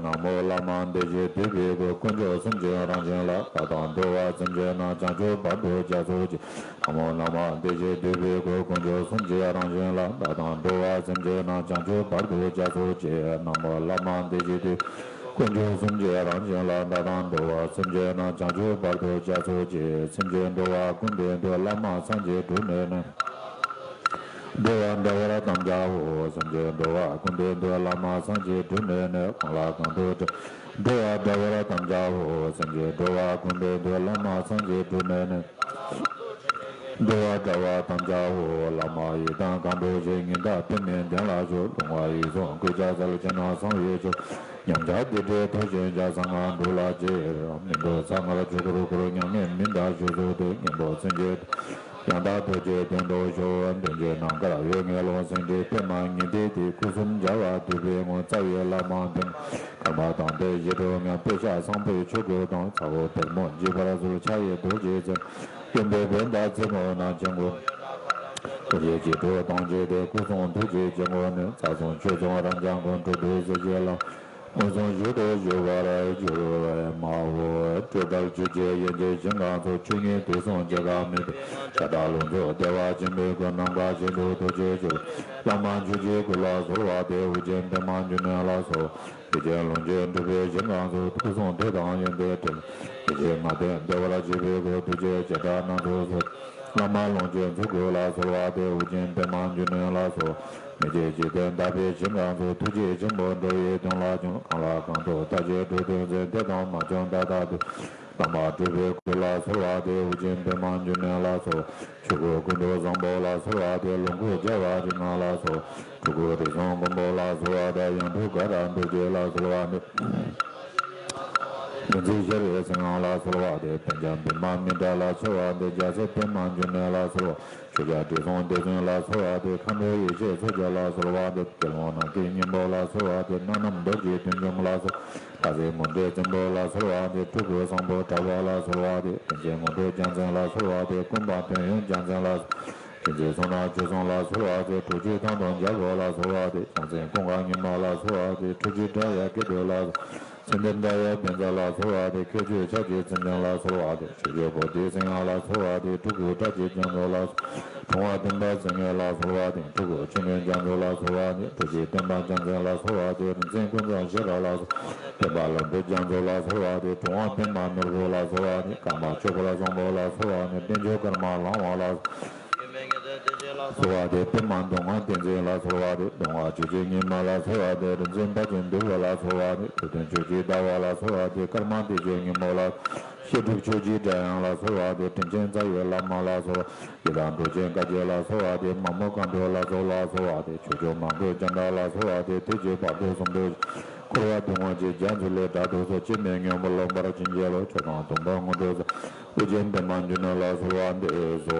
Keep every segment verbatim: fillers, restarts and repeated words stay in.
ན་མོ་བླ་མ་བདེ་གཤེགས་འདུས་པའི་སྐུ། དཀོན་མཆོག་གསུམ་གྱི་རང་བཞིན་ལ། ལྷ་དང་འགྲོ་བ་སེམས་ཅན་རྣམས། བྱང་ཆུབ་བར་དུ་རྒྱ་མཚོ་སྐྱེ། ན་མོ་བླ་མ་བདེ་གཤེགས་འདུས་པའི་སྐུ། དཀོན་མཆོག་གསུམ་གྱི་རང་བཞིན་ལ། ལྷ་དང་འགྲོ་བ་སེམས་ཅན་རྣམས། བྱང་ཆུབ་བར་དུ་རྒྱ་མཚོ་སྐྱེ། ན་མོ་བླ་མ་བདེ་གཤེགས་འདུས། དཀོན་མཆོག་གསུམ་གྱི་རང་བཞིན་ལ། ལྷ་དང་འགྲོ་བ་སེམས་ཅན་རྣམས། བྱང་ཆུབ་བར་དུ་རྒྱ་མཚོ་སྐྱེ། སེམས་ཅན་འགྲོ་བ་ཀུན་བདེ་འདོད། བླ་མ་སངས་རྒྱས་འབྲུ་ནི་ནི། འགྲོ་བ་འདྲ་བར་དམ་བཅའ་འོ། སེམས་ཅན་འགྲོ་བ་ཀུན་བདེ་འདོད། བླ་མ་སངས་རྒྱས་འབྲུ་ནི་ནི། གང་ལ་གང་འདུལ་འགྲོ། འགྲོ་བ་འདྲ་བར་དམ་བཅའ་འོ། སེམས་ཅན་འགྲོ་བ་ཀུན་བདེ་འདོད། བླ་མ་སངས་རྒྱས་འབྲུ་ནི་ནི། འགྲོ་བ་འདྲ་བར་དམ་བཅའ་འོ། བླ་མ་ཡི་དམ་གང་འགྲོ་ཞིང་། ཉི་ཟླ་པདྨའི་གདན་ལ་བཞུགས། ལྷུང་བ་ཡིད་གསུམ་སྐུལ་ལྕགས་གསལ། ཕྱི་ནང་གསང་བའི་ཆོས། ཉམས་ཆག་སྡིག་སྒྲིབ་འཐོར་ཞིང་བྱ་གསང་སྔགས་འགྲོ་ལ་སྤྱད། མི་འགྲོ་གསང་སྔགས་ཆོས་སྐུར་བསྐུལ། མྱ་ངན་མི་འདའ་ཞིང་བཟོད་དེ། གཉེན་པོ་སེམས་ཅན་ཡང་དག་ཐུགས་རྗེའི་དོན་དུ་ཤོག། མདུན་གྱི་ནམ་མཁར་འོད་ལྔའི་ཀློང་། སེང་ཁྲི་པདྨ་ཉི་ཟླའི་གཏིང་། སྐུ་གསུམ་སྦྱར་བ་འདུས་པའི་ངོས། རྩ་བའི་བླ་མ་པདྨ་དཀར་དམར་དང་ལྡན། ཞི་ཁྲོ་མངའ། དཔེ་བྱད་བཟང་པོས་ཆོས་གོས་གཏམས། ཚ་བོ་བེར་མོ་འཇིགས་པར་གསོལ། ཕྱག་གཡས་རྡོ་རྗེ་རྩེ་མོ། གཡོན་པས་བྷནྡྷ་རྩེ་མོ་ན་ཆེན་པོ། ཐུགས་རྗེའི་ཆོ་འཕྲུལ་དང་བཅས་ཏེ། སྐུ་གསུང་ཐུགས་ཀྱི་དཀྱིལ་འཁོར་ནས། རྩ་གསུམ་ཆོས་སྐྱོང་རབ་འབྱམས་ཀུན། སྤྲུལ་པའི་གཟི་བརྗིད་ལ། མངོན་སུམ་བཞུགས་ཏེ་བཞུགས་པར་གྱུར། མ་འོ། སྤྲོས་བྲལ་ཆོས་ཀྱི་དབྱིངས་ཀྱི་ཞིང་ཁམས་སུ། ཆོས་ཉིད་དུས་གསུམ་སྐྱེ་འགག་མེད་པའི། ཤ་སྟག་ལུགས་མཆོག་བདེ་བ་ཆེན་པོའི་སྐུ། ནམ་མཁའ་བཞིན་དུ་ཐུགས་རྗེ་ཆེ། བླ་མ་ཆོས་ཀྱི་སྐུ་ལ་གསོལ་བ་འདེབས། ཨོ་རྒྱན་པདྨ་འབྱུང་གནས་ལ་གསོལ། ཡེ་ཤེས་ལོངས་སྤྱོད་འགྲུབ་པའི་ཞིང་ཁམས་སུ། སྐུ་གསུང་ཐུགས་དང་ཡོན་ཏན་འདྲེས། ཡེ་ཤེས་ལྔ་ལྡན་བདེ་བར་གཤེགས་པའི་སྐུ། ཐུགས་རྗེའི་བྱེ་བྲག་སྣ་ཚོགས་སུ། བླ་མ་ལོངས་སྤྱོད་མཛོད་ཀྱི་སྐུ་ལ་གསོལ་བ་འདེབས། ཨོ་རྒྱན་པདྨ་འབྱུང་གནས་ལ་གསོལ། མི་མཇེད་འཇིག་རྟེན་དག་པའི་ཞིང་ཁམས་སུ། ཐུགས་རྗེ་ཆེན་པོ་འགྲོ་བའི་དོན་ལ་བྱོན། གང་ལ་གང་འདུལ་མཐའ་བཞིའི་འགྲོ་དོན་མཛད། བདེ་དང་མ་བྱོན་མཐའ་དག་འདུལ། བླ་མ་སྤྲུལ་པའི་སྐུ་ལ་གསོལ་བ་འདེབས། ཨོ་རྒྱན་པདྨ་འབྱུང་གནས་ལ་གསོལ། ཆོས་སྐུ་ཀུན་ཏུ་བཟང་པོ་ལ་གསོལ་བ་འདེབས། ལོངས་སྐུ་རྒྱལ་བ་རིགས་ལྔ་ལ་གསོལ། སྤྲུལ་སྐུ་རིགས་གསུམ་མགོན་པོ་ལ་གསོལ་བ་འདེབས། ཡང་སྤྲུལ་དགའ་རབ་འབྲུག་རྒྱས་ལ་གསོལ་བ་འདེབས། བདུད་རྩི་ཤར་བའི་སེང་གེ་ལ་གསོལ་བ་འདེབས། པཎ་ཆེན་པདྨ་མི་ཏྲ་ལ་གསོལ་བ་འདེབས། རྒྱལ་སྲས་པདྨ་འབྱུང་གནས་ལ་གསོལ་བ། ཆོས་རྒྱལ་དྲི་བསུང་ལྡེ་བཙན་ལ་གསོལ་བ་འདེབས། མཁའ་འགྲོ་ཡེ་ཤེས་མཚོ་རྒྱལ་ལ་གསོལ་བ་འདེབས། དགེ་སློང་ནམ་མཁའི་སྙིང་པོ་ལ་གསོལ་བ་འདེབས། སྣ་ནམ་རྡོ་རྗེ་བདུད་འཇོམས་ལ་གསོལ། ལྷ་སྲས་མུ་ཏིག་བཙན་པོ་ལ་གསོལ་བ་འདེབས། སྤྲུལ་སྐུ་བཟང་པོ་གྲགས་པ་ལ་གསོལ་བ་འདེབས། རིན་ཆེན་ངོ་སྤྲོད་རྒྱལ་མཚན་ལ་གསོལ་བ་འདེབས། ཀུན་སྤངས་དོན་ཡོད་རྒྱལ་མཚན་ལ། རིན་ཆེན་གསུང་རབ་ཆོས་སྲུང་ལ་གསོལ་བ་འདེབས། གྲུབ་ཆེན་ཐང་སྟོང་རྒྱལ་པོ་ལ་གསོལ་བ་འདེབས། བྱང་སེམས་ཀུན་དགའ་ཉི་མ་ལ་གསོལ་བ་འདེབས། ཐུགས་རྗེ་དྲན་ཡས་སྐྱིད་སྡུག་ལ། མཚན་ལྡན་འདྲ་ཡས་བཛྲ་ལ་གསོལ་བ་འདེབས། མཁས་སྤྱོད་ཕྱག་རྒྱའི་མཚན་ལྡན་ལ་གསོལ་བ་འདེབས། ཆོས་སྤྱོད་བོ་དྷིའི་སེང་གེ་ལ་གསོལ་བ་འདེབས། སྤྲུལ་སྐུ་ཁྲ་ཆིལ་རྒྱ་མཚོ་ལ། འཁྲུངས་པ་སྟོན་པ་སེང་གེ་ལ་གསོལ་བ་འདེབས། སྤྲུལ་སྐུ་ཆོས་སྐྱོང་རྒྱ་མཚོ་ལ་གསོལ་བ་འདེབས། གྲུབ་ཆེན་སྟོན་པ་རྒྱལ་མཚན་ལ་གསོལ་བ་འདེབས། རིག་འཛིན་ཀུན་བཟང་ཤེས་རབ་ལ་གསོལ། སྟོན་པ་ལྷུན་གྲུབ་རྒྱ་མཚོ་ལ་གསོལ་བ་འདེབས། འཁྲུངས་པ་པདྨ་ནོར་བུ་ལ་གསོལ་བ་འདེབས། ཀརྨ་ཆོས་སྐུ་བཟང་པོ་ལ་གསོལ་བ་འདེབས། བསྟན་བཅོས་ཀརྨ་ལྷ་དབང་ལ། གསོལ་བ་འདེབས། པདྨ་མདོ་སྔགས་བསྟན་འཛིན་ལ་གསོལ་བ་འདེབས། མདོ་སྔགས་ཆོས་ཀྱི་ཉི་མ་ལ་གསོལ་བ་འདེབས། རིག་འཛིན་དཔལ་ཆེན་འདུས་པ་ལ་གསོལ་བ་འདེབས། ཐུབ་བསྟན་ཆོས་ཀྱི་ཟླ་བ་ལ་གསོལ་བ་འདེབས། ཀརྨ་བདེ་མཆོག་སྙིང་པོ་ལ། བཤད་སྒྲུབ་ཆོས་ཀྱི་སྒྲ་དབྱངས་ལ་གསོལ་བ་འདེབས། དྲིན་ཅན་རྩ་བའི་བླ་མ་ལ་གསོལ་བ། ཡི་དམ་འབྲུག་ཆེན་བཀའ་བརྒྱུད་ལ་གསོལ་བ་འདེབས། མ་མོ་མཁའ་འགྲོ་ལ་གསོལ་བ་འདེབས། ཆོས་སྐྱོང་མ་མགོན་བྱམས་པ་ལ་གསོལ་བ་འདེབས། ཐུགས་རྗེའི་བར་དོ་གསུམ་དུ། འཁོར་བ་སྡུག་བསྔལ་གྱི་རྒྱ་མཚོ་ལས་བསྒྲལ་དུ་གསོལ། སྐྱེ་མེད་སྙིང་པོ་ལོངས་པར་བྱིན་གྱིས་རློབས། མཆོག་དང་ཐུན་མོང་དངོས་གྲུབ་སྩོལ། ཨོ་རྒྱན་པདྨ་འབྱུང་གནས་ལ་གསོལ་བ་འདེབས་སོ།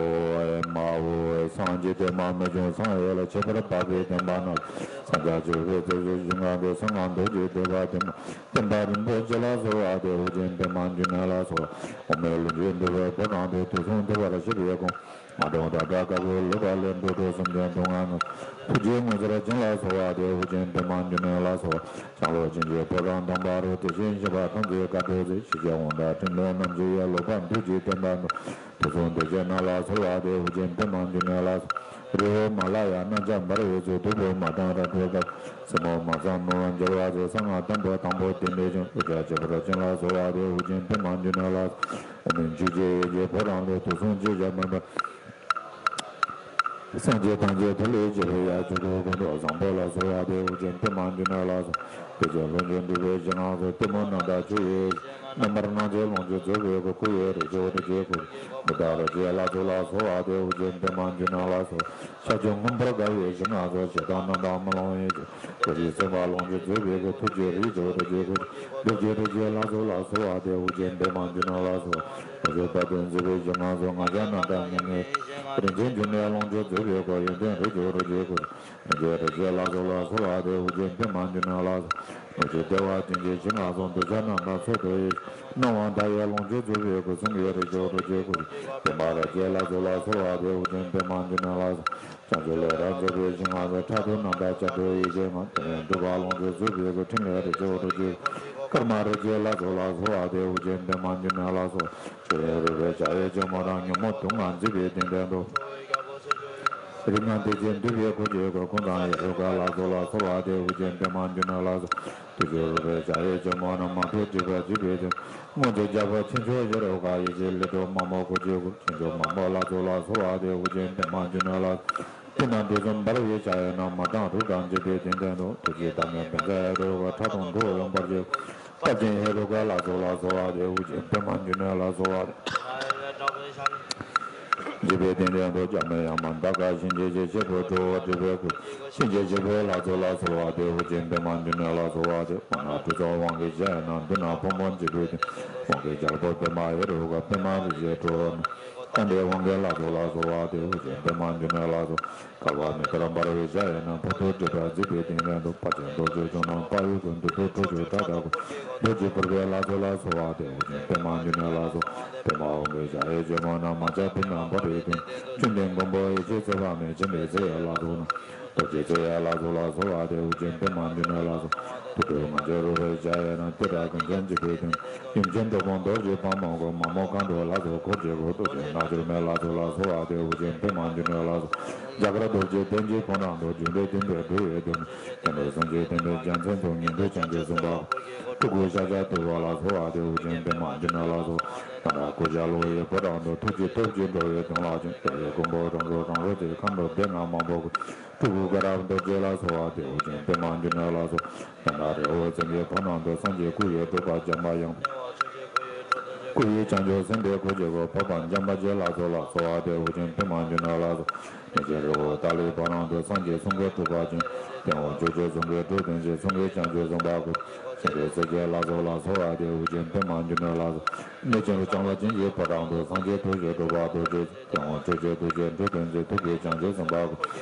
མ་འོ། སངས་རྒྱས་བསྟན་པ་མི་འབྱུང་སངས་རྒྱས་ལ། ཁྱད་པར་འཕགས་པའི་བསྟན་པ་རྣམས། སངས་རྒྱས་ཆོས་ཀྱི་རྩེ་གཅིག་ཞིང་ཁམས་དེར། གསང་སྔགས་རྡོ་རྗེ་ཐེག་པ་ཆེན་པོ། བསྟན་པ་རིན་པོ་ཆེ་ལ་གསོལ་བ་འདེབས། ཨོ་རྒྱན་པདྨ་འབྱུང་གནས་ལ་གསོལ། འོ་མའི་ལུས་འདྲེན་འདུས་པའི་ཕོ་བྲང་དུ། དུས་གསུམ་ཐུབ་པར་བཞུགས་པའི་དཀོན། མ་འགྲོ་ད་ལྟ་སྐབས་སུ་ལུས་པ་ལས། འགྲོ་དྲུག་སེམས་ཅན་སྡུག་བསྔལ་རྣམས། ཐུགས་རྗེའི་ངོ་མཚར་བྱིན་རླབས་གསོལ་བ་འདེབས། ཨོ་རྒྱན་པདྨ་འབྱུང་གནས་ལ་གསོལ། ལྷ་ལུས་བྱིན་གྱིས་ཕོ་བྲང་དམ་པ་རུ། དེ་བཞིན་གཤེགས་པ་ཐམས་ཅད་དཀའ་སྤྱད་ཚེ། ཞི་བྱེད་དབང་དྲག་ཕྲིན་ལས་རྣམ་བཞི་ཡི། ལོག་པ་མདུད་ཀྱིས་བསྟན་པ་རྣམས། དུས་གསུམ་གདུལ་བྱའི་ནང་ལ་གསོལ་བ་འདེབས། ཨོ་རྒྱན་པདྨ་འབྱུང་གནས་ལ་གསོལ། རི་བོ་མ་ལ་ཡ་རྣམས་ཀྱང་འབར་བའི་ཚུལ། བདུག་སྤོས་མ་དང་ར་སྤྲོད་དང་། སེན་མོ་མ་ཚང་མི་དབང་འབྱོར་བ་ཚེ། གསང་སྔགས་དམ་པའི་དང་པོ་བསྟན་པའི་ཆོས། གདུལ་བྱ་ཁྱད་པར་ཅན་ལ་གསོལ་བ་འདེབས། ཨོ་རྒྱན་པདྨ་འབྱུང་གནས་ལ། ཨ་ནི་ཆོས་ཀྱི་འོད་ཀྱི་ཕོ་བྲང་དུ། དུས་གསུམ་གཅིག་ཀྱང་མ་སྤངས། སངས་རྒྱས་ཐམས་ཅད་ཐུགས་ལས་སྐྱེས་པའི་ཡ། ཆོས་སྐུ་ཀུན་ཏུ་བཟང་པོ་ལ་གསོལ་བ་འདེབས། ཨོ་རྒྱན་པདྨ་འབྱུང་གནས་ལ་གསོལ། བདེ་མཆོག་ལྷུན་གྱིས་གྲུབ་པའི་ཞིང་ཁམས་སུ། གཏི་མུག་རྣམ་དག་ཆུ་ཡི། རྣམ་པར་སྣང་མཛད་ལོངས་སྤྱོད་རྫོགས་པའི་སྐུ། སྐུ་ཡི་རིགས་སུ་རྡོ་རྗེའི་སྐུ། མི་རྟག་རྡོ་རྗེ་ལྷ་ཚོགས་ལ་གསོལ་བ་འདེབས། ཨོ་རྒྱན་པདྨ་འབྱུང་གནས་ལ་གསོལ། ཤར་ཕྱོགས་མངོན་པར་དགའ་བའི་ཞིང་ཁམས་སུ། ཞེ་སྡང་རྣམ་དག་མ་ལོངས་པའི་ཆུ། རྡོ་རྗེ་སེམས་དཔའ་ལོངས་སྤྱོད་རྫོགས་པའི་སྐུ། ཐུགས་རྗེའི་རིགས་སུ་རྡོ་རྗེའི་སྐུ། རྡོ་རྗེ་རྡོ་རྗེ་ལྷ་ཚོགས་ལ་གསོལ་བ་འདེབས། ཨོ་རྒྱན་པདྨ་འབྱུང་གནས་ལ་གསོལ། ལོངས་སྤྱོད་དཔལ་ལྡན་རྫོགས་པའི་ཞིང་ཁམས་སུ། ང་རྒྱལ་རྣམ་དག་མྱ་ངན། རིན་ཆེན་འབྱུང་གནས་ལོངས་སྤྱོད་རྫོགས་པའི་སྐུ། ཡོན་ཏན་རིགས་སུ་རྡོ་རྗེའི་སྐུ། རིན་ཆེན་རྡོ་རྗེ་ལྷ་ཚོགས་ལ་གསོལ་བ་འདེབས། ཨོ་རྒྱན་པདྨ་འབྱུང་གནས་ལ་གསོལ། ལུས་ཀྱི་བདེ་བ་ཅན་གྱི་ཞིང་ལ་སོགས། འདོད་ཆགས་རྣམ་དག་ཚོགས་དུ་ཡི། སྣང་བ་མཐའ་ཡས་ལོངས་སྤྱོད་རྫོགས་པའི་སྐུ། སེང་གེའི་རིགས་ཀྱི་རྡོ་རྗེའི་སྐུ། པདྨ་རཱ་གའི་ལྷ་ཚོགས་ལ་གསོལ་བ་འདེབས། དབུ་ཅན་པདྨ་འབྱུང་གནས་ལ་སོགས། བྱང་ཆུབ་ལས་རབ་རྫོགས་པའི་ཞིང་ལ་སོགས། ཕྲག་དོག་རྣམ་དག་བྱ་སྒྲོ་ཡི་ཕྱེ་མ། དེ་ཡང་སྒྲུབ་པ་ལོངས་སྤྱོད་རྫོགས་པའི་སྐུ། ཕྲིན་ལས་རིགས་ཀྱི་རྡོ་རྗེའི་སྐུ། ཀརྨ་རཱ་གའི་ལྷ་ཚོགས་ལ་གསོལ་བ་འདེབས། དབུ་ཅན་པདྨ་འབྱུང་གནས་ལ་སོགས། ཆོས་དབྱིངས་རིག་པའི་འཆར་ཡན་ཆེན་མོ་རྣམས། ཉོན་མོངས་དུག་ལྔ་འཇིག་པའི་གཏིང་སྟེང་དུ། རིགས་ལྔ་འདུས་བྱས་འདུས་པའི་སྐུ་གཅིག་པུ། ཀུན་བཟང་ཡེ་རུ་ཀ་ལྷ་ཚོགས་ལ་གསོལ་བ་འདེབས། དབུ་ཅན་པདྨ་འབྱུང་གནས་ལ་སོགས། བདུད་ཀྱི་རུས་པའི་འཆར་ཡན་ཆེན་མོ་རྣམས། མ་ཐུབ་སྒྲིབ་པ་འཇིག་པའི་གཏིང་། སྔོན་གྱི་རྒྱལ་པོ་ཆེ་མཆོག་ཡེ་རུ་ཀ། ཡེ་ཤེས་ལས་སྒྲོལ་མ་མོ་སྐུ་གཅིག་པུ། ཆོས་སྐྱོང་མ་མོ་ལྷ་ཚོགས་ལ་གསོལ་བ་འདེབས། དབུ་ཅན་པདྨ་འབྱུང་གནས་ལ་སོགས། ཏིལ་ནག་དུག་གསུམ་འབར་བའི་འཆར་ཡན་རྣམས། མ་དང་རུ་དང་འཇིག་པའི་གཏིང་སྟེང་དུ། ཐུགས་རྗེའི་བདག་མོས་བཛྲ་ཡེ་རུ་ཀ། ཁྲག་འཐུང་ཁྲོ་བོའི་འབར་གྱི། དཔལ་ཆེན་ཧེ་རུ་ཀ་ལྷ་ཚོགས་ལ་གསོལ་བ་འདེབས། དབུ་ཅན་པདྨ་འབྱུང་གནས་ལ་གསོལ་བ་འདེབས། འཇིག་པའི་གཏིང་སྟེང་དུ། སྐྱབས་གནས་ཡ་མ་ཏ་ཀ་གཤིན་རྗེ་ཆེན། གཤེད་པོ་ཁྲོ་བོ་སྒྲིབ་པའི་སྐུ། གཤིན་རྗེ་ཆེན་པོའི་ལྷ་ཚོགས་ལ་གསོལ་བ་འདེབས། དབུ་ཅན་པདྨ་འབྱུང་གནས་ལ་གསོལ་བ་འདེབས། མ་ན་གྲུ་ཚོགས་དབང་གིས་འཇིགས་ཡ་རྣམས། མདུན་ན་ཕུང་པོ་འཇིག་པའི་གཏིང་། དབང་གི་རྒྱལ་པོ་པདྨ་ཧེ་རུ་ཀ། པདྨ་རཱ་གའི་ཁྲོ་བོ་རྣམས། རྟ་མགྲིན་དབང་གིས་ལྷ་ཚོགས་ལ་གསོལ་བ་འདེབས། དབུ་ཅན་པདྨ་འབྱུང་གནས་ལ་གསོལ། བསྐལ་པ་མེ་ལྟར་འབར་བའི་འཆར་ཡན་རྣམས། ཕོ་ཐུག་སྒྲིབ་པ་འཇིག་པའི་གཏིང་སྟེང་དུ། ཕ་ཆེན་རྡོ་རྗེ་འཆང་རྣམས་དཔའ་བོའི་སྐུ། བདུད་འདུལ་ཁྲོ་ཆུ་ཁྲག་དང་བཀོད། རྡོ་རྗེ་ཕུར་པའི་ལྷ་ཚོགས་ལ་གསོལ་བ་འདེབས། དབུ་ཅན་པདྨ་འབྱུང་གནས་ལ་གསོལ། པདྨ་དབང་གི་འཆར་ཡན་ཆེན་མོ་རྣམས། མ་ཆགས་ཐུན་མོང་འབར་བའི་སྟེང་། བཅོམ་ལྡན་མགོན་པོ་ཡེ་ཤེས་འཚོ་བ་མའི། ཆེན་པོའི་ཚེ་ཡི་ལྷ་ཚོགས་རྣམས། རྡོ་རྗེ་ཚེ་ཡི་ལྷ་ཚོགས་ལ་གསོལ་བ་འདེབས། དབུ་ཅན་པདྨ་འབྱུང་གནས་ལ་གསོལ། དུད་འགྲོ་ལྔ་བརྒྱ་རུ་པའི་འཆར་ཡན་རྣམས། ཏི་ར་གུར་ཅན་འཇིག་པའི་གཏིང་། ཡུམ་ཆེན་གྲུབ་དཔང་རྡོ་རྗེ་དཔལ་མོའི་སྐུ། མ་མོ་མཁའ་འགྲོ་ལྷ་ཚོགས་འཁོར་གྱིས་བསྐོར། རྡོ་རྗེ་རྣལ་འབྱོར་མའི་ལྷ་ཚོགས་ལ་གསོལ་བ་འདེབས། དབུ་ཅན་པདྨ་འབྱུང་གནས་ལ་གསོལ། རྒྱ་གར་རྡོ་རྗེ་གདན་གྱི་ཕོ་བྲང་དུ། འབྱུང་པོའི་སྟོན་པས་འགྲོ་བའི་དོན། དེ་ནས་སངས་རྒྱས་བསྟན་པའི་རྒྱལ་མཚན་ཚོགས། ཉན་ཐོས་བྱང་ཆུབ་སེམས་དཔའ། སྤྲུལ་སྐུ་ཤཱཀྱ་ཐུབ་པ་ལ་གསོལ་བ་འདེབས། དབུ་ཅན་པདྨ་འབྱུང་གནས་ལ་གསོལ། ན་ར་ཀུ་ཤ་ལོ་ཡི་ཕོ་བྲང་དུ། ཐུགས་རྗེའི་སྟོབས་ཀྱིས་འགྲོ་བའི་དོན་རླབས་ཆེན། རྒྱལ་བའི་མགོན་པོ་རང་གྲོལ་རང་རོལ་ཏེ། མཁའ་འགྲོ་སྡེ་ལྔ་མང་པོ་བསྐོར། སྤྲུལ་སྐུ་དགའ་རབ་རྡོ་རྗེ་ལ་གསོལ་བ་འདེབས། དབུ་ཅན་པདྨ་འབྱུང་གནས་ལ་གསོལ། ན་ར་རི་བོ་རྩེ་འགེའི་ཕོ་བྲང་དུ། སངས་རྒྱས་སྐུ་ཡི་སྒྲུབ་པ་འཇམ་པ་དབྱངས། སྐུ་ཡི་བྱང་ཆུབ་སེམས་དཔའི་སྐུ་གཅིག་པུ། འཕགས་པ་འཇམ་དཔལ་གྱི་ལྷ་ཚོགས་ལ་གསོལ་བ་འདེབས། དབུ་ཅན་པདྨ་འབྱུང་གནས་ལ་གསོལ། གནས་ཆེན་རི་བོ་ཏཱ་ལའི་ཕོ་བྲང་དུ། སངས་རྒྱས་གསུང་གི་སྒྲུབ་པ་ཅན། སྟེང་འོག་ཕྱོགས་བཅུའི་གསུང་གི་སྒྲུབ་སྟོན་ཅན། གསུང་གི་བྱང་ཆུབ་སེམས་དཔའ་སྐུ། སེང་གེ་རྩེ་རྒྱལ་ལྷ་ཚོགས་ལ་གསོལ་བ་འདེབས། དབུ་ཅན་པདྨ་འབྱུང་གནས་ལ་གསོལ། གནས་ཆེན་བྱམས་པ་ཅན་གྱི་ཕོ་བྲང་དུ། སངས་རྒྱས་ཐུགས་རྗེའི་སྒྲུབ་པ་རྡོ་རྗེ། སྟེང་འོག་ཕྱོགས་བཅུའི་ཐུགས་རྗེའི་སྒྲུབ་སྟོན་ཅན། ཐུགས་ཀྱི་བྱང་ཆུབ་སེམས་དཔའ་སྐུ།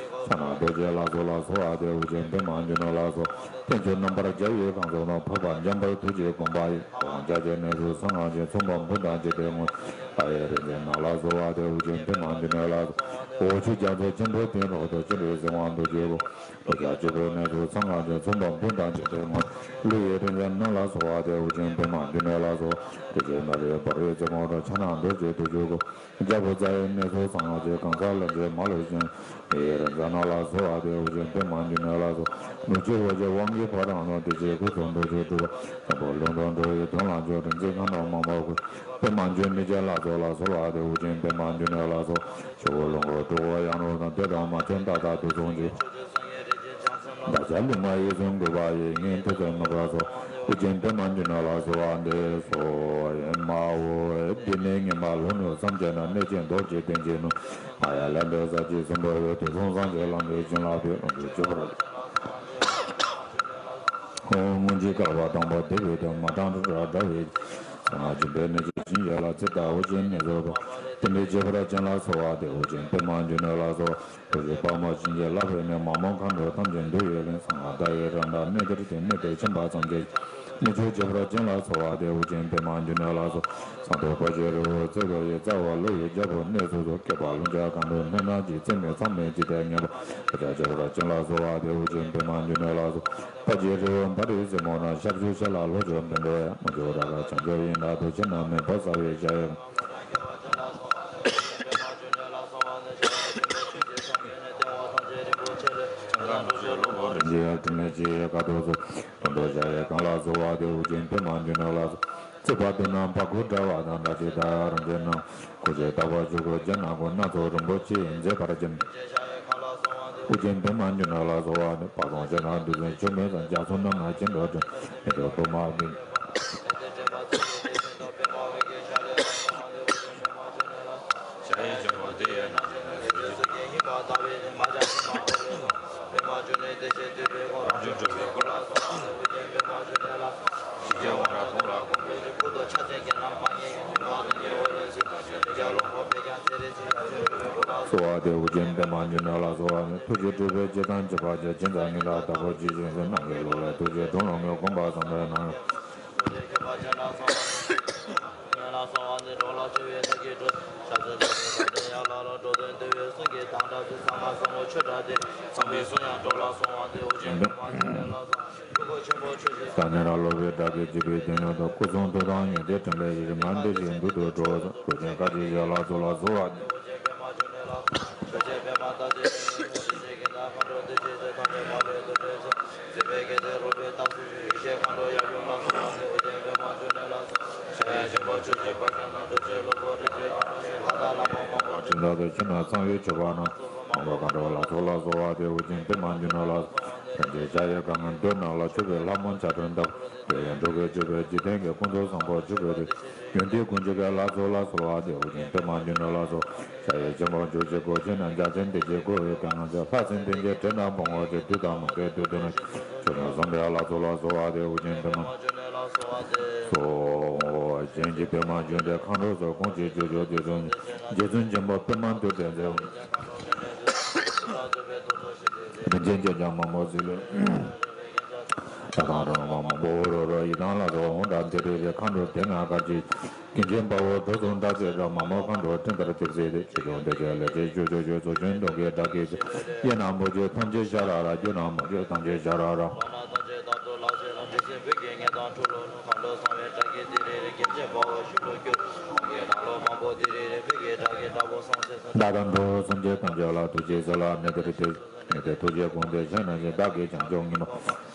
ཕྱག་ན་རྡོ་རྗེ་ལྷ་ཚོགས་ལ་གསོལ་བ་འདེབས། དབུ་ཅན་པདྨ་འབྱུང་གནས་ལ་གསོལ། བསྟན་བཅོས་རྣམ་པར་རྒྱལ་བའི་གང་ཟག་རྣམས། འཕགས་པ་འཇམ་དཔལ་ཐུགས་ཀྱི་དགོངས་པ་ཡིས། དབང་བསྐྱེད་ཀྱི་གནས་སུ་གསང་སྔགས་ཀྱི། ཚོགས་འབུམ་འབུམ་དང་འཇིག་རྟེན་དངོས། ལྷ་ཡི་རིག་འཛིན་རྣམས་ལ་གསོལ་བ་འདེབས། དབུ་ཅན་པདྨ་འབྱུང་གནས་ལ་གསོལ། འོག་ཕྱོགས་རྒྱ་མཚོ་ཆེན་པོའི་སྟེང་རོལ་དུ། སྤྱན་རས་གཟིགས་དབང་རྡོ་རྗེའི་སྐུ། རྡོ་རྗེ་སྤྱི་བོའི་གནས་སུ་གསང་སྔགས་ཀྱི། ཚོགས་འབུམ་འབུམ་དང་འཇིག་རྟེན་དངོས། ཀླུ་ཡི་རིག་འཛིན་རྣམས་ལ་གསོལ་བ་འདེབས། དབུ་ཅན་པདྨ་འབྱུང་གནས་ལ་གསོལ། རྡོ་རྗེ་མེ་རི་འབར་བའི་རྩེ་མོ་རུ། ཕྱག་ན་རྡོ་རྗེ་རྡོ་རྗེའི་སྐུ། རྒྱལ་པོ་རྩ་བའི་གནས་སུ་གསང་སྔགས་ཀྱི། གང་ཟག་ལྷུན་གྱིས་མ་ལུས་བཞེངས། མི་ཡི་རིག་འཛིན་རྣམས་ལ་གསོལ་བ་འདེབས། དབུ་ཅན་པདྨ་འབྱུང་གནས་ལ་གསོལ། ནུབ་ཕྱོགས་འོད་ཀྱི་དབང་གི་ཕོ་བྲང་དུ། བདེ་ཆེན་སྐུ་གསུམ་རྡོ་རྗེའི་སྤྲུལ་པ། འཛམ་བུ་གླིང་དུ་འགྲོ་བའི་དོན་ལ་འབྱོན། རིག་འཛིན་མཁའ་འགྲོ་མང་པོ་བསྐོར། པདྨ་འབྱུང་གནས་ཀྱི་ལྷ་ཚོགས་ལ་གསོལ་བ་འདེབས། དབུ་ཅན་པདྨ་འབྱུང་གནས་ལ་གསོལ། ཆུ་བོ་ཀླུང་གི་གྲོགས་པོ་གཡག་ནོར་དང་། དེ་དང་མ་ཆེན་ཏ་ཏ་དུག་གསུམ་གྱི། བདག་ཅག་ལུས་ངག་ཡིད་གསུམ་གུས་པ་ཡིས། ངེས་ཐུགས་བརྩོན་མི་དགའ་ཚོགས། དབུ་ཅན་པདྨ་འབྱུང་གནས་ལ་གསོལ་བ་འདེབས་སོ། ཨེ་མ་ཧོ། འདི་ནི་ཉི་མ་ལྷོ་ནུབ་མཚམས་བཅད་ན། གནས་ཆེན་རྡོ་རྗེ་གདན་གྱི་ནང་། མ་ཡ་ལ་འདྲེ་ས་གཅིག་སྲིན་པོའི་དབུས། དུག་གསུམ་སངས་རྒྱས་ལམ་པའི་བྱིན་རླབས་ཀྱིས། ལོངས་སྤྱོད་སྤྱོད་པར། སྔོན་གྱི་བསྐལ་པ་དང་པོ་འདས་པའི་དུས། མ་ཏྲང་ཏྲ་འདྲ་བའི། གསང་སྔགས་ཆོས་འཕེལ་གནས་ཀྱི་བྱིན་གྱིས་བརླབས། ཚེ་བདག་དབུ་ཅན་གནས་སུ་བབས། བསྟན་པའི་བྱེད་པོ་ཅན་ལ་གསོལ་བ་འདེབས། དབུ་ཅན་པདྨ་འབྱུང་གནས་ལ་གསོལ། རྡོ་རྗེ་དཔལ་མོ་བྱིན་གྱིས་བརླབས་པའི་གནས། མ་མོ་མཁའ་འགྲོ་ཐམས་ཅད་འདུ་བའི་གླིང་། གསང་སྔགས་མཐའ་ཡས་རི་འདྲ་གནས་དེར་སྟོན། གནས་དེར་ཕྱིན་པ་ཐམས་ཅད། གནས་མཆོག་བྱེད་པོ་ཅན་ལ་གསོལ་བ་འདེབས། དབུ་ཅན་པདྨ་འབྱུང་གནས་ལ་གསོལ། ཟངས་མདོག་དཔལ་གྱི་རི་བོ་རྩེ་ལོ་ཡི། རྩ་བ་ཀླུ་ཡི་རྒྱལ་པོ་གནས་སུ་གསོལ། བསྐལ་པ་རླུང་རྒྱུད་མཁའ་འགྲོ་སྣ་ནམ་གྱི། རྩེ་མོ་ཚང་མས་འཇིག་རྟེན་ཉམ་པ། རྡོ་རྗེ་བྱེད་པོ་ཅན་ལ་གསོལ་བ་འདེབས། དབུ་ཅན་པདྨ་འབྱུང་གནས་ལ་གསོལ། དཔལ་གྱི་རི་བོ་འབར་བའི་རྩེ་མོ་ན། ཞབས་ཞུ་ཕྱི་ལ་ལྷོ་ཕྱོགས་བཻ་ཌཱུརྱ། ནུབ་ཕྱོགས་ར་ག་བྱང་ཕྱོགས་ཡི་ན་དུ། ཕྱི་ནང་མེ་ཕོ་ཟ་བའི་ཞལ་ཡོད། རིན་ཆེན་ཡར་དྲི་མེད་ཀྱི་ཁ་དོག་གསོལ། ལྷུན་གྲུབ་ཞལ་ཡས་གང་ལ་གསོལ་བ་འདེབས། དབུ་ཅན་པདྨ་འབྱུང་གནས་ལ་གསོལ། བརྩེགས་པ་དུག་རྣམས་བ་ཀུ་འདྲ་བ་དང་། འདྲ་ཆགས་དང་རང་བཞིན་རྣམས། ཀུན་གཞི་ལྟ་བུར་བཞུགས་སྐུ་རྒྱན་སྣ་ཀུན། སྣ་ཚོགས་རིན་པོ་ཆེས་མཛེས་པར་བརྒྱན། དབུ་ཅན་པདྨ་འབྱུང་གནས་ལ་གསོལ་བ་འདེབས། དཔག་བསམ་ཕྱི་ནང་འདུ་འཛིན་ཆུ་མོའི་ས། རྒྱ་མཚོ་རྣམས་ན་ཅི་འདྲ་འབྱུང་། མི་འདྲ་དུ་མ་མིན། ཞལ་ཡས་ཆེན་པོ་དེ་ཡི་ནང་། གསོལ་བ་འདེབས། དབུ་ཅན་པདྨ་འབྱུང་གནས་ལ་གསོལ་བ་འདེབས། ཐུགས་རྗེ་སྤྲུལ་པའི་སྤྱི་དང་བཅས་པ་ཅན། བྱས་ཙང་ཉི་ཟླ་ལྟ་བུར་ཇི་བཞིན་གཟིགས། ནམ་མཁའི་ལོ་ལ་ཐུགས་རྗེས་དྲན་ལོ། ངས་དགོངས་པ་བཟང་པོས་གནང་། ད་ནི་རང་སློབ་དཔོན་སྒྲ་སྐད་འཇིགས་པའི་དོན་ཡོད་དོ། སྐུ་གསུང་ཐུགས་དང་ཡོན་ཏན་འཕྲིན་ལས་ཡིན། ང་འདི་ཞིག་འདུག་ཏུ་འགྲོ། ཐུགས་རྗེ་བཀའ་བརྒྱུད་ཀྱི་ལྷ་ཚོགས་ལ་གསོལ་བ་འདེབས། ཕྱི་ནང་གསང་བའི་མཆོད་པ་རྣམས། མང་པོ་མཁའ་འགྲོ་ལྷ་ཚོགས་ལ་གསོལ་བ་འདེབས། དབུ་ཅན་པདྨ་འབྱུང་གནས་ལ་གསོལ་བ་འདེབས། རིན་ཆེན་གཞལ་ཡས་ཁང་གི་མདུན་ནང་ལ། མཆོད་པའི་ལྷ་མོ་འཆད་སྤྲིན་དང་། འདོད་ཡོན་འགྲུབ་པའི་སྤྱོད་པས། འཇིག་རྟེན་གྱི་ཀུན་རྫོབ་བཟང་པོར་གྱུར་པའི་དེད། ཡོན་ཏན་ཀུན་སྤྱོད་ཀྱི་ལྷ་ཚོགས་ལ་གསོལ་བ་འདེབས། དབུ་ཅན་པདྨ་འབྱུང་གནས་ལ་གསོལ། གཞལ་ཡས་ཆེན་པོར་གྱུར་ཅིག་སྒོ་ཆེན་ནས། འཇའ་ཆེན་ཐིགས་བརྒྱད་སྐུ་ཡི་གེ་ལྔ་བཅས། ལྷ་སྲིན་སྡེ་བརྒྱད་འདྲེ་རྣམས་ཕུང་བར་བྱེད། བདུད་དང་མུ་སྟེགས་བདུད་འདུལ་ནོ། ཕྱོགས་བཅུ་འཛམ་བུའི་ལྷ་ཚོགས་ལ་གསོལ་བ་འདེབས། དབུ་ཅན་པདྨ་སོགས་གཞན་གྱི་པདྨ་འབྱུང་ལྡན་མཁའ་འགྲོ་ཚོགས། དགོངས་ཀྱི་རྒྱུ་མཆོག་རྗེ་བཙུན། རྗེ་བཙུན་ཆེན་པོ་པདྨ་འདུས་པའི་མཛད། རིན་ཆེན་ཆོས་ཀྱང་མ་མོ་ཟིལ། ད་དང་རོ་མ་མོ་འོ་རོ་རོ། ཡི་དམ་ལྷ་ཚོགས་འོང་གྲགས་འདི་རེ་རེ། མཁའ་འགྲོ་སྡེ་ལྔ་གར་གྱིས། གིང་ཆེན་དཔའ་བོ་འགྲོ་ཚོགས་འདྲ་ཚེ་རབ། མ་མོ་མཁའ་འགྲོ་སྤྲིན་ལྟར་གཏིབས་སེ་དེད། ཆོས་སྐྱོང་སྡེ་བརྒྱད་ལས་བྱེད་ཆོས་སྐྱོང་ཆོས། ཚོགས་ཀྱི་གདོན་བགེགས་དགྲ་བགེགས་བྱེད། གཡས་ན་མོ་རྒྱུད་ཐམས་ཅད་ཤ་ར་ར། རྒྱུ་ན་མོ་རྒྱུད་ཐམས་ཅད་ཤ་ར་ར། ད་དང་འགྲོ་བསམ་གྱིས་ཐམས་ཅད་ལ། ཐུགས་རྗེས་ཟིལ་ལ་གནས་དེར་དེད། གནས་དེར་ཐུགས་རྗེས་དགོངས་ཏེ་བཞེངས་ན་ཞིག་བདག་གིས་བྱང་ཆུབ་ཉིད་མ།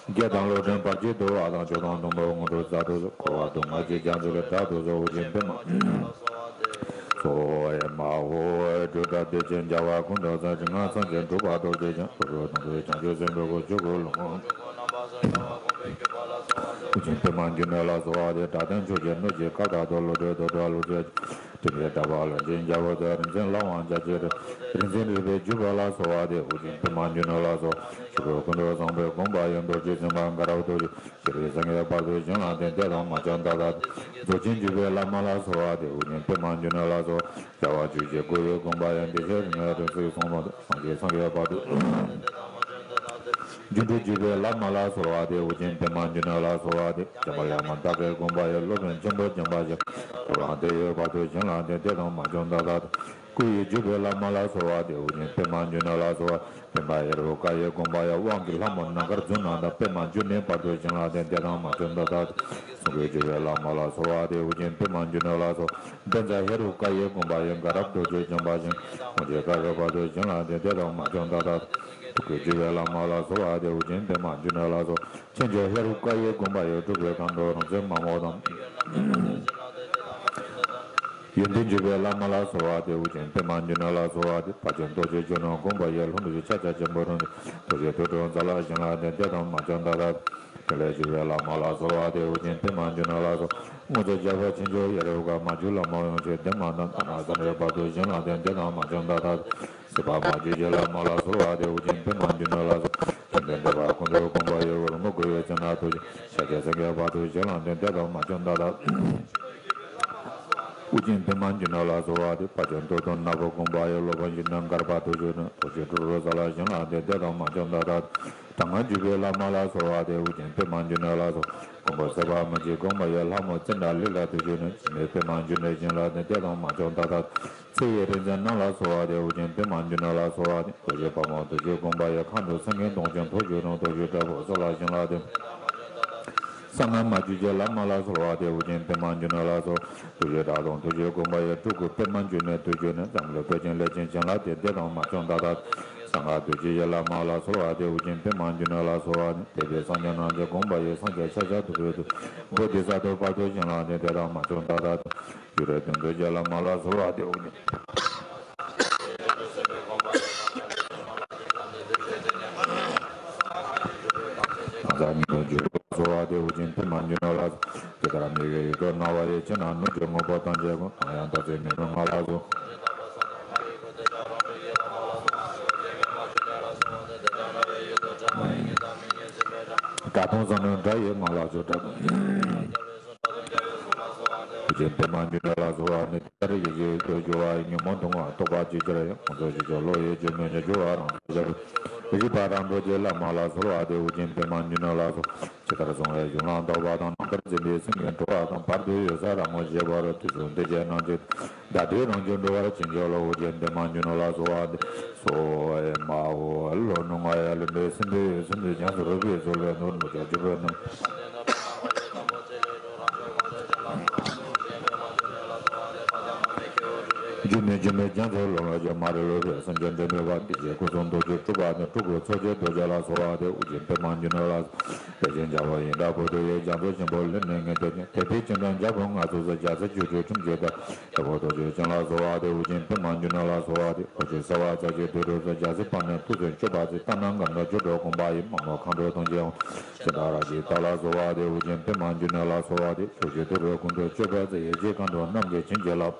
བརྒྱད་དང་ལོག་འདྲེན་བར་ཆད་དུ་བ་དང་། སྐྱོ་གདུང་དུམ་བུ་དངོས་གྲུབ་གསལ་དུ་གསོལ། འཁོར་བ་སྡུག་བསྔལ་ཕྱིར་བྱང་ཚུལ་གྱི་བདག་ཏུ་གསོལ། དབུ་ཅན་པདྨ་སོགས་ཨེ་མ་ཧོ། སྒྲུབ་གྲྭ་བདེ་ཆེན་རྒྱལ་བ་ཀུན་ཏུ་བཟང་། རིག་སྔགས་སངས་རྒྱས་འགྲུབ་པ་རྡོ་རྗེ་འཆང་། ལྷོ་རོང་དུང་དུ་བྱང་ཆུབ་སེམས་དཔའི་སྐུ། ཆོས་སྐུ་ལྷུན་པོ། དབུ་ཅན་པདྨ་འབྱུང་གནས་ལ་གསོལ་བ་འདེབས། དགྲ་སྟེང་ཕྱོགས་ཀྱི་གནོད་བྱེད་ཁ་དག་ཏུ། བློ་གྲོས་རྡོར་དྲག་ཀླུ་བཙན། དེ་ནས་དགྲ་བོ་ལན་ཆེན་རྒྱལ་པོ་དང་། རིག་འཛིན་ལྷ་དབང་རྒྱ་ཆེར། རིག་འཛིན་རིག་པའི་བརྒྱུད་པ་ལ་གསོལ་བ་འདེབས། དབུ་ཅན་པདྨ་འབྱུང་གནས་ལ་གསོལ། ཆོས་སྐུ་ཀུན་ཏུ་བཟང་པོས་དགོངས་པ་ཡི། རྡོ་རྗེ་སེམས་དཔའ་དགའ་རབ་ཏུ། ཤེས་རིག་སེང་གེའི་བར་དུ་བཞེངས་ལ་བརྟེན། དེ་དང་མ་བྱོན་ད་ལྟ། རྫོགས་ཆེན་བརྒྱུད་པའི་བླ་མ་ལ་གསོལ་བ་འདེབས། དབུ་ཅན་པདྨ་འབྱུང་གནས་ལ་གསོལ། རྒྱལ་བ་ཆོས་ཀྱི་སྐུ་ཡི་དགོངས་པ་ཡི། བདེ་གཤེགས་རིགས་ལྔའི་རིགས་གཟུགས་སྲུང་མ། སངས་རྒྱས་སངས་རྒྱས་བར་དུ། སྒྱུ་འཕྲུལ་བརྒྱུད་པའི་བླ་མ་ལ་གསོལ་བ་འདེབས། དབུ་ཅན་པདྨ་འབྱུང་གནས་ལ་གསོལ་བ་འདེབས། འཇམ་དཔལ་དབྱངས་མ་བདག་གི་དགོངས་པ་ཡི། སློབ་དཔོན་ཆེན་པོ་འཇམ་དཔལ་ཞབས། ཐོབ་ལམ་དེ་ཡི་བར་དུ་བཞེངས་ལ་བརྟེན། དེ་དང་མ་བྱོན་ད་ལྟ། སྐུ་ཡི་བརྒྱུད་པའི་བླ་མ་ལ་གསོལ་བ་འདེབས། དབུ་ཅན་པདྨ་འབྱུང་གནས་ལ་གསོལ་བ། བསྟན་པ་ཧེ་རུ་ཀ་ཡི་དགོངས་པ་ཡི། དབང་གི་ལྷ་མོ་ནམ་མཁར་རྫུ་ན་དང་། པདྨ་འབྱུང་གནས་བར་དུ་བཞེངས་ལ་བརྟེན། དེ་དང་མ་བྱོན་ད་ལྟ། གསུང་གི་བརྒྱུད་པའི་བླ་མ་ལ་གསོལ་བ་འདེབས། དབུ་ཅན་པདྨ་འབྱུང་གནས་ལ་གསོལ། བཛྲ་ཧེ་རུ་ཀ་ཡི་དགོངས་པ་ཡི། དགའ་རབ་རྡོ་རྗེ་འཆང་དཔའ་ཞིང་། དབང་ཆེན་བཀའ་བརྒྱུད་བར་དུ་བཞེངས་ལ་བརྟེན། དེ་དང་མ་བྱོན་ད་ལྟ། ཐུགས་ཀྱི་བརྒྱུད་པའི་བླ་མ་ལ་གསོལ་བ་འདེབས། དབུ་ཅན་པདྨ་འབྱུང་གནས་ལ་གསོལ། ཆེ་མཆོག་ཧེ་རུ་ཀ་ཡི་དགོངས་པ་ཡི། སྤྲུལ་པའི་མཁའ་འགྲོ་རིག་འཛིན་མ་མོ་དང་། ཡོན་ཏན་བརྒྱུད་པའི་བླ་མ་ལ་གསོལ་བ་འདེབས། དབུ་ཅན་པདྨ་འབྱུང་གནས་ལ་གསོལ་བ་འདེབས། དཔལ་ཆེན་རྡོ་རྗེ་རྒྱུ་ནོར་དགོངས་པ་ཡི། ལྷུན་གྲུབ་ཕྱག་རྒྱ་ཆེན་པོ་རིན། རྡོ་རྗེ་ཐོད་ཕྲེང་རྩ་ལ་བཞེངས་ལ་བརྟེན། དེ་དང་མ་བྱོན་ད་ལྟ། ཕྲིན་ལས་བརྒྱུད་པའི་བླ་མ་ལ་གསོལ་བ་འདེབས། དབུ་ཅན་པདྨ་འབྱུང་གནས་ལ་གསོལ། དངོས་གྲུབ་རྒྱལ་པོ་ཆེ་མཆོག་ཧེ་རུ་ཀ། མ་གྱུར་ལྷ་མོ་ཡོངས་བྱེད་ལྡན་མ་དང་། ཐ་ན་བསམ་ཡས་བར་དུ་བཞེངས་ལ་བརྟེན། དེ་དང་མ་བྱོན་ད་ལྟ། སྲིད་པ་མ་བཅོས་ཀྱི་བླ་མ་ལ་གསོལ་བ་འདེབས། དབུ་ཅན་པདྨ་འབྱུང་གནས་ལ་གསོལ། དྲན་རྟེན་འབྲེལ་པ་ཀུན་ཏུ་དགོངས་པ་ཡི། ཨོ་རོ་མོ་བསྐོར་བའི་ཚེ་ན་ཐུགས་རྗེ་ཤཱཀྱ་སེང་གེ་བར་དུ་བཞེངས་ལ་བརྟེན། དེ་དང་མ་བྱོན་ད་ལྟ། དབུ་ཅན་པདྨ་འབྱུང་གནས་ལ་གསོལ་བ་འདེབས། དཔལ་ཆེན་རྡོ་ཐོག་ནག་པོ་དགོངས་པ་ཡི། སློབ་དཔོན་ཞིང་མཐར་མགར་བར་དུ་བཞུགས་ནས། རྡོ་རྗེ་གྲུ་རོ་ས་ལ་བཞེངས་ལ་བརྟེན། དེ་དང་མ་བྱོན་ད་ལྟ། དྲག་སྔགས་བརྒྱུད་པའི་བླ་མ་ལ་གསོལ་བ་འདེབས། དབུ་ཅན་པདྨ་འབྱུང་གནས་ལ་གསོལ། མགོན་པོ་ཚེ་དཔག་མེད་ཀྱི་དགོངས་པ་ཡི། ལྷ་མོ་ཙནྡྲ་ལི་ལ་དུ་བཞུགས་ནས། འཆི་མེད་པདྨ་འབྱུང་གནས་བཞེངས་ལ་བརྟེན། དེ་དང་མ་བྱོན་ད་ལྟ། ཚེ་ཡི་རིག་འཛིན་རྣམས་ལ་གསོལ་བ་འདེབས། དབུ་ཅན་པདྨ་འབྱུང་གནས་ལ་གསོལ་བ་འདེབས། རྡོ་རྗེ་ཕག་མོ་རྡོ་རྗེ་དགོངས་པ་ཡི། མཁའ་འགྲོ་སེང་གེ་གདོང་ཅན་ཐོག་ཆོས་དྲུང་རྡོ་རྗེ་དྲག་པོ་ས་ལ་བཞེངས་ལ་བརྟེན། གསང་སྔགས་མ་བཅོས་ཀྱི་བླ་མ་ལ་གསོལ་བ་འདེབས། དབུ་ཅན་པདྨ་འབྱུང་གནས་ལ་གསོལ། རྡོ་རྗེ་དྲག་དང་རྡོ་རྗེ་དགོངས་པ་ཡི། སྤྲུལ་སྐུ་པདྨ་འབྱུང་གནས་དུ་བཞུགས་ནས། འཛམ་གླིང་བོད་ཆེན་ལས་ཅན་བཞེངས་ལ་བརྟེན། དེ་དང་མ་བྱོན་ད་ལྟ། གསང་སྔགས་བདུད་རྩི་ཡི་བླ་མ་ལ་གསོལ་བ་འདེབས། དབུ་ཅན་པདྨ་འབྱུང་གནས་ལ་གསོལ་བ་འདེབས། དད་པས་སངས་རྒྱས་རྣམས་ཀྱི་དགོངས་པ་ཡི། སངས་རྒྱས་ཤཱཀྱ་ཐུབ་པའི་ཐུགས། བོ་དྷི་ས་ཏྭ་བར་དུ་བཞེངས་ལ་བརྟེན། དེ་དང་མ་བྱོན་ད་ལྟ། བརྒྱུད་རིམ་བདུན་ཚོགས་ཀྱི་བླ་མ་ལ་གསོལ་བ་འདེབས། གང་ཟག་སྙིང་པོ་འཇུག་པའི་གསོལ་བ་འདེབས། དབུ་ཅན་པདྨ་འབྱུང་གནས་ལ་གསོལ། ཇི་ལྟར་མི་གཡོ་ཡིད་དུ་སྣང་བ་ཡི། ཕྱི་ནང་ནུབ་ཕྱོགས་དངོས་པོ་ཐམས་ཅད་ཀུན། གང་ཡང་བདག་ཚེ་མི་སྣང་ང་ལ་གསོལ། སྒྲ་དུ་ཟ་ནི་སྒྲ་ཡི་ངང་ལ་གསོལ། སྒྲ་དུ། པདྨ་འབྱུང་གནས་ལ་གསོལ་བ་འདེབས། ད་རེས་ཡེ་ཤེས་སུ་གྱུར་པ་ཡི། ཉོན་མོངས་སྡུག་བསྔལ་རྟོག་པ་ཅི་འབྱར་ཡང་། ངོ་ཚ་ཞེ་སྡང་བློ་ཡི་སྐྱོན་མེད་ཉེར་སྦྱོར་བ་རང་གྲོལ་ཞབས། རིག་པ་རང་གྲོལ་གྱི་བླ་མ་ལ་གསོལ་བ་འདེབས། ཨོ་རྒྱན་པདྨ་འབྱུང་གནས་ལ་གསོལ། ཇི་ལྟར་བཟུང་བའི་གཞུང་ལམ་རྟོགས་པ་དང་། ནམ་མཁར་འཛིན་པའི་སེམས་ཀྱི་འགྲོ་བ་དང་། བར་དུ་གཡོ་ཟ་རང་ངོ་ཤེས་པར། དུས་གསུམ་བདེ་ཆེན་སྣང་བྱེད་དུ། བདག་འདོད་རང་བྱུང་འགྲོ་བར་བྱིན་གྱིས་རློབས། ཨོ་རྒྱན་པདྨ་འབྱུང་གནས་ལ་གསོལ་བ་འདེབས། གསོལ་བ་མ་འོ་ལོ་ནུ་ང་ཡ་ལུ་མེ་སྲིན་པོའི་སུམ་ཅུ་རྒྱ་མཚོ་རུ་པའི་མཚོ་ལས་ནོར་མུ་ཇ་ཇུ་པའི་ནམ། རྒྱུ་མེད་རྒྱུ་མེད་རྒྱ་མཚོ་ལོ་ལ་རྒྱ་མ་རེ་ལོ་རེ་སངས་རྒྱས་འབྲལ་མེད་པ་དེ་རྗེ་སྐུ་གསུང་ཐུགས་ཀྱི་སྤྲུལ་པ་ནི་སྤྲུལ་སྐུ་ཚོགས་ཀྱི་རྡོ་རྗེ་ལ་གསོལ་བ་འདེབས། ཨོ་རྒྱན་པདྨ་འབྱུང་གནས་ལ། དེ་བཞིན་རྒྱལ་བ་ཡི་དྭགས་པོ་ཏི་ཡི། རྒྱ་མཚོ་ཆེན་པོ་ལས་ནི་ངེས་དེ་ཉིད། དེ་ཕྱིར་ཅི་འདྲ་འཇའ་གུང་ང་ཚོགས་སུ། རྒྱལ་སྲས་ཆོས་ཀྱི་ཁྲིམས་ཀྱི་བདག་རྒྱལ་པོ་རྡོ་རྗེ་ཅན་ལ་གསོལ་བ་འདེབས། ཨོ་རྒྱན་པདྨ་འབྱུང་གནས་ལ་གསོལ་བ་འདེབས། ཨོ་རྒྱན་གསལ་བ་རྩ་ཆེན་དུད་འགྲོ་སྲས། རྒྱལ་སྲས་དཔལ་ནི་ཐུགས་སྲས་གཅོད་པ་རྩེ། ལྟ་ན་མཁའ་འགྲོ་སྐྱོབ་གྲོགས་དགོངས་པ་ཡིས། མ་མོ་མཁའ་འགྲོ་དོན་བྱེད་དབང་། སྤྱན་དང་རབ་ཀྱི་བདག་ལ་གསོལ་བ་འདེབས། ཨོ་རྒྱན་པདྨ་འབྱུང་གནས་ལ་གསོལ་བ་འདེབས། ཕྱོགས་བཅུའི་དུད་འགྲོ་ཀུན་ཏུ་སྤྱོད་པ་རྩེ། ཡེ་ཤེས་མཁའ་འགྲོ་རྣམས་ཀྱིས་བྱིན་གྱིས་བརླབ།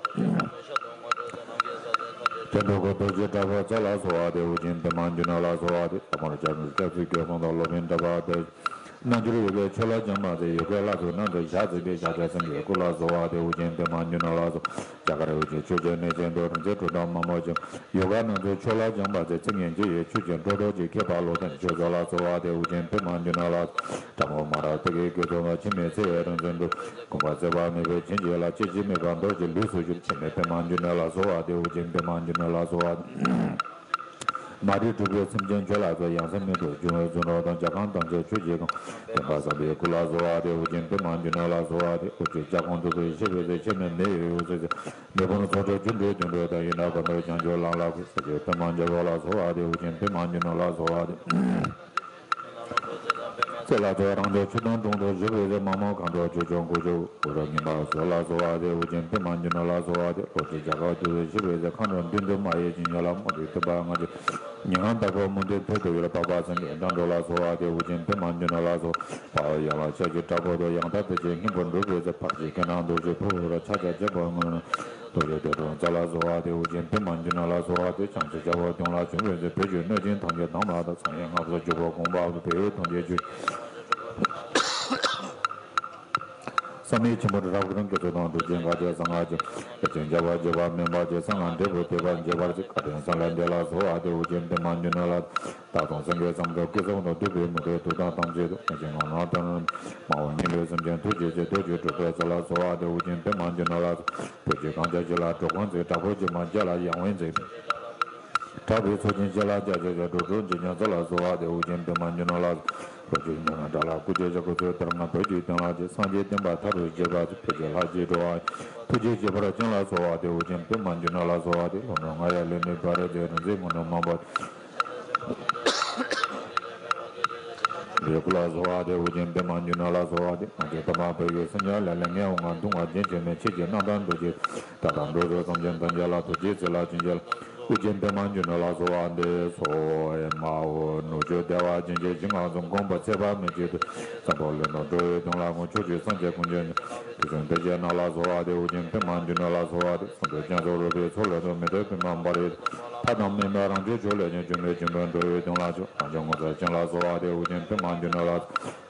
དོན་དུ་གོ་རྡོ་རྗེ་དྲག་པོ་རྩལ་ལ་གསོལ་བ་འདེབས། ཨོ་རྒྱན་པདྨ་འབྱུང་གནས་ལ་གསོལ་བ་འདེབས། ཐ་མར་སྐྱབས་སུ་སྐྱབས་སུ་མཆི་གསུང་དང་། སློབ་དཔོན་གྲགས་པ་དེ། རྣལ་འབྱོར་ཡོ་གའི་ཆོས་ལ་སྦྱངས་པ་རྩེ། ཡོ་གའི་ལྷ་ཚོགས་རྣམས་དང་ཞལ་གཅིག་པའི། ཕྱག་རྒྱ་སེང་གེའི་སྐུ་ལ་གསོལ་བ་འདེབས། ཨོ་རྒྱན་པདྨ་འབྱུང་གནས་ལ་གསོལ། རྒྱ་གར་ཡུལ་གྱི་ཆོས་ཀྱི་གནས་ཆེན་དུ། རིག་འཛིན་གྲུབ་མཐའ་མ་མོ་ཆེ། ཡོ་ག་རྣམས་ཀྱི་ཆོས་ལ་སྦྱངས་པ་རྩེ། ཚིག་ངན་སྐྱེ་བོའི་ཆོས་ཀྱི་སྒྲོ་འདོགས་གཅོད། མཁས་པ་བློ་ལྡན་ཆོས་མཆོག་ལ་གསོལ་བ་འདེབས། ཨོ་རྒྱན་པདྨ་འབྱུང་གནས་ལ། དྲག་མོ་མ་ར་ཏི་གའི་སྐུ་ཚོགས་ལ། འཆི་མེད་ཚེ་ཡི་རིག་འཛིན་འགྲུབ། གོམས་པ་ཟད་པ་མེད་པའི་བྱིན་གྱིས་བརླབ། སྐྱེ་འཆི་མེད་པ་རྡོ་རྗེ་ལུས་སུ་གྱུར། འཆི་མེད་པདྨ་འབྱུང་གནས་ལ་གསོལ་བ་འདེབས། ཨོ་རྒྱན་པདྨ་འབྱུང་གནས་ལ་གསོལ་བ། མ་རིག་འཁྲུལ་པའི་སེམས་ཅན་ཁྱོད་ལ་གསོལ། ཡང་སེམས་མེད་དུ་སྦྱོང་བའི་རྫུ་འཕྲུལ་དང་། རྒྱལ་ཁམས་དམ་ཅན་ཆོས་ཀྱི་དབང་། བསྟན་པ་བཟང་པོའི་སྐུ་ལ་གསོལ་བ་འདེབས། ཨོ་རྒྱན་པདྨ་འབྱུང་གནས་ལ་གསོལ་བ་འདེབས། ཨོ་རྒྱན་ལྕགས་ཀོང་དུ་བུ་ཡི་ཤེས་པའི་ཚེ། འཆི་མེད་མེ་ཡི་འོད་ཟེར་ཚེ། མེ་དཔུང་ཚོགས་དྲུག་སྒྱུ་འཕྲུལ་དུད་འགྲོ་དང་། ཡི་དྭགས་ཀུན་འདུལ་བྱང་ཆུབ་ལམ་ལ་བཀོད། ས་སྐྱའི་པདྨ་འཇམ་པ་ལ་གསོལ་བ་འདེབས། ཨོ་རྒྱན་པདྨ་འབྱུང་གནས་ལ་གསོལ་བ་འདེབས། རྩེ་ལ་ཚོགས་རང་བྱུང་ཆུ་དང་དྲུང་དུ་བཞུགས་པའི་ཚེ། མ་མོ་མཁའ་འགྲོ་ཆོས་སྐྱོང་སྐུ་མཆོག་འུ་རུ་ཉི་མ་ཚོགས་ལ་གསོལ་བ་འདེབས། ཨོ་རྒྱན་པདྨ་འབྱུང་གནས་ལ་གསོལ་བ་འདེབས། ལྷོ་ཕྱོགས་རྒྱ་གར་དུ་བཞུགས་པའི་ཚེ། མཁའ་འགྲོ་མདུན་དུ་མ་ཡི་བྱིན་གྱིས་བརླབ། དམུ་རྒོད་སྟོན་པ་ལྔ་བཅུ་ཉིན་གང་དྭགས་པོ་མུ་སྟེགས་ཐོད་དུ་ཡོད། འཕགས་པ་སེང་གེ་སྒྲ་སྒྲོགས་ལ་གསོལ་བ་འདེབས། ཨོ་རྒྱན་པདྨ་འབྱུང་གནས་ལ་གསོལ། འཕགས་པ་ཡན་ལག་ཤཱཀྱའི་དྲག་པོ་དང་། ཡང་དག་ཐུགས་རྗེའི་སྙིང་པོ་འགྲུབ་པའི་ཚེ། འཕགས་པའི་སྐད་རྣམས་རྡོ་རྗེ་ཕུར་བུ་རུ། ཕྱག་རྒྱ་ཆེན་པོ་མངོན་རྟོགས། རྡོ་རྗེ་ཐོད་ཕྲེང་རྩལ་ལ་གསོལ་བ་འདེབས། ཨོ་རྒྱན་པདྨ་འབྱུང་གནས་ལ་གསོལ་བ་འདེབས། བྱང་ཆུབ་བྱ་བ་དོན་ལ་བྱོན་པའི་ཚེ། བོད་ཀྱི་གནོད་སྦྱིན་ཐམས་ཅད་དམ་ལ་བཏགས། སངས་རྒྱས་ལྔ་བརྒྱ་འཇུག་པ་དགོངས་པ་ལ། བོད་ཡུལ་ཐམས་ཅད་ཆོས་བསམ་ཡས་ཆེན་པོར་རབ་དགའ་དགེ་ཚུལ་དང་གྲུབ་ཆེན་དགའ་ཚལ་གསང་སྔགས་ཀྱི། བདེ་ཆེན་རྒྱལ་བ་དགྱེས་པ་མིན་པ་ཆེ། གསང་སྔགས་འབྲས་བུ་ཐོབ་པར་བྱེད་པར་བྱེད། བཀའ་དྲིན་བསམ་ལས་འདས་ལ་གསོལ་བ་འདེབས། ཨོ་རྒྱན་པདྨ་འབྱུང་གནས་ལ། བདག་དང་སེང་གེ་ཟམ་གདོང་སྐུ་གསུང་ཐུགས། བདུད་པའི་མུ་སྟེགས་དུག་དང་ཐམས་ཅད་དུ། གནོད་སྦྱིན་ངན་སློང་དོན་རྣམས། མ་འོངས་ཉིན་ལས་སེམས་ཅན་ཐུགས་རྗེ་ཆེ། རྡོ་རྗེ་གྲུབ་པའི་རྩལ་ལ་གསོལ་བ་འདེབས། ཨོ་རྒྱན་པདྨ་འབྱུང་གནས་ལ། བོད་ཀྱི་གངས་ཅན་ཞིང་ལ་འགྲོ་མགོན་མཛད། དྲག་པོའི་སྐྱེས་མ་བརྒྱ་ལ་ཡང་དབེན་མཛད། དྲག་པོའི་ཚོགས་ཆེན་བཅས་ལ་རྒྱ་ཆེ་ཞིང་། འགྲོ་དྲུག་འཇིག་རྐྱེན་སེལ་ལ་གསོལ་བ་འདེབས། ཨོ་རྒྱན་པདྨ་འབྱུང་གནས་ལ། རྡོ་རྗེ་མན་ངག་དགྲ་ལྷ་སྐུ་ཆེ་ཞབས། སྐུ་ཚེ་དུས་རིང་ལ་བོད་ཀྱི་དོན་ལ་བྱེད། སངས་རྒྱས་བསྟན་པ་མཐའ་རུ་རྒྱས་པ་ཆེད། བོད་ཀྱི་ལྷ་བཞི་འགྲོ་བ་ཡི། ཐུགས་རྗེ་ཆེ་བར་བྱིན་ལ་གསོལ་བ་འདེབས། ཨོ་རྒྱན་པདྨ་འབྱུང་གནས་ལ་གསོལ་བ་འདེབས། ལྷོ་ནུབ་རྔ་ཡབ་ལས་ནི་བྷ་ར་ཏི། རིག་འཛིན་ངོ་ནི་མང་པོ། བའི་སྐུ་ལ་གསོལ་བ་འདེབས། ཨོ་རྒྱན་པདྨ་འབྱུང་གནས་ལ་གསོལ་བ་འདེབས། སངས་རྒྱས་དམ་པ་བོད་ཀྱི་སེམས་ཅན་ལས་ལས་ངན་དབང་ལྔ་སྡུག་བསྔལ་རྒྱུན་ཆད་མེད། ཆོས་ཀྱི་རྣམ་ཐར་རྡོ་རྗེ་ལྟ་དང་འགྲོ་དྲུག་སེམས་ཅན་ཐམས་ཅད་ལ། ཐུགས་རྗེའི་རྩལ་ལ་བྱིན་གྱིས་བརླབ། ཨོ་རྒྱན་པདྨ་འབྱུང་གནས་ལ་གསོལ་བ་འདེབས། གསོལ་བ་མ་འོ་ནུབ་ཕྱོགས་བདེ་བ་ཅན་གྱི་ཞིང་ཁམས་སུ། མགོན་པོ་ཚེ་དཔག་མེད་ཀྱི་མཐུ། འཛམ་བུ་གླིང་དུ་འགྲོ་བའི་དོན་ལ་དགོངས། ཕྱོགས་བཅུའི་སངས་རྒྱས་ཀུན་གྱི་དུས་གསུམ་བདེ་ཆེན་རྣམས་ལ་གསོལ་བ་འདེབས། ཨོ་རྒྱན་པདྨ་འབྱུང་གནས་ལ་གསོལ་བ་འདེབས། སུམ་ཅུ་རྒྱ་མཚོ་རུ་པའི་མཚོ་ལས་ཐོན། མེ་ཏོག་པདྨ་འབར་བའི་མཐའ་དང་མི་མཐུན་རང་བྱུང་ཕྱོགས་ལས་བྱུང་། འཇིགས་མེད་འབྱུང་པོས་འགྲོ་བའི་དོན་ལ་ཕྱོགས། རང་བྱུང་ངོ་མཚར་ཅན་ལ་གསོལ་བ་འདེབས། ཨོ་རྒྱན་པདྨ་འབྱུང་གནས་ལ།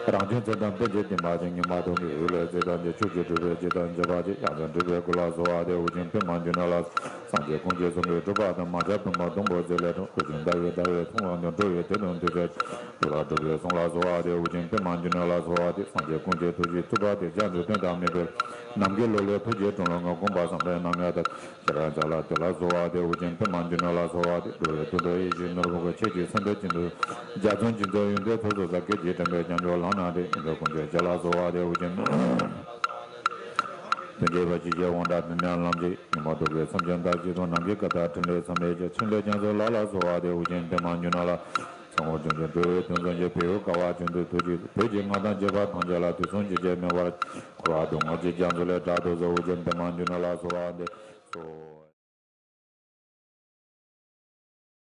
རང་བྱུང་ཚེ་དང་དཔལ་གྱི་བསྟན་པ་ཅན། ཉི་མ་ཐུབ་པའི་འོད་ལ་བརྩེ་དང་བཅས། ཕྱོགས་བཅུའི་གྲུབ་པའི་རྗེ་དང་བཅས་པ་ཅན། ཡང་དག་འགྲུབ་པའི་སྐུ་ལ་གསོལ་བ་འདེབས། ཨོ་རྒྱན་པདྨ་འབྱུང་གནས་ལ། སངས་རྒྱས་ཀུན་གྱི་གསུང་གི་གྲུབ་པ་དང་། མ་ཆགས་པདྨ་སྡོང་པོ་རྩེ་ལས་འཁྲུངས། སྐུ་ཆེན་ཟླ་བའི་ཟླ་བའི་མཚུངས་པ་དང་། འགྲོ་བའི་དོན་དང་འདུས་པའི་ཆོས་ལ། གྲུབ་པའི་གསུང་ལ་གསོལ་བ་འདེབས། ཨོ་རྒྱན་པདྨ་འབྱུང་གནས་ལ་གསོལ་བ་འདེབས། སངས་རྒྱས་ཀུན་གྱི་ཐུགས་རྗེའི་ཐུབ་པ་སྟེ། རྒྱ་མཚོའི་དོན་དང་མི་འབྲལ། ནམ་མཁའི་ལོ་ལས་ཐུགས་རྗེའི་དྲུང་ལ་ངོམས། གོམ་པ་བཟང་པོའི་རྣམ་ངེས་དང་། ཤེས་རབ་རྩལ་ལ་དེ་ལ་གསོལ་བ་འདེབས། ཨོ་རྒྱན་པདྨ་འབྱུང་གནས་ལ་གསོལ་བ་འདེབས། འགྲོ་བའི་དོན་དུ་ཡིད་བཞིན་ནོར་བུ་གི། ཆོས་ཀྱི་སེམས་དང་སྤྱི་དང་། རྒྱ་མཚོ་འཇིག་རྟེན་ཡོན་ཏན་ཚོགས་སུ་བསགས། སྐད་ཅིག་དྲན་པས་ཉམས་སུ་བླངས་ན་འགྲིག། ཡོན་ཏན་ཀུན་གྱི་རྗེ་ལ་གསོལ་བ་འདེབས། ཨོ་རྒྱན། དོན་བྱེད་པ་ཇི་བཞིན་དབང་དྲག་དྲིན་ལན་ལམ་གྱིས། ཉོན་མོངས་དུག་གི་སེམས་ཅན་དག་གཅིག་ཏུ། ནམ་མཁའི་སྐར་ལྟར་ཕྲིན་ལས་མཚན་མེད་ཀྱི། ཕྲིན་ལས་རྒྱ་མཚོ་ལ་ལ་གསོལ་བ་འདེབས། ཨོ་རྒྱན་པདྨ་འབྱུང་གནས་ལ། ཚངས་པར་སྤྱོད་ཅིང་འགྲོ་བའི་དོན་བཟང་ཞིང་། བོད་ཡུལ་དགའ་བ་བྱུང་དུས་ཐུགས་རྗེ་ཆེ། བོད་ཀྱི་མངའ་ཐང་རྒྱས་པ་ཐམས་ཅད་ལ། དུས་གསུམ་འཇིགས་བྱེད་མེ་འབར། འཁོར་བ་སྡུག་བསྔལ་གྱི་རྒྱ་མཚོ་ལས། དགྲ་བདུད་སོལ་བའི་ཕྱིར། པདྨ་འབྱུང་གནས་ལ་གསོལ་བ་འདེབས་སོ།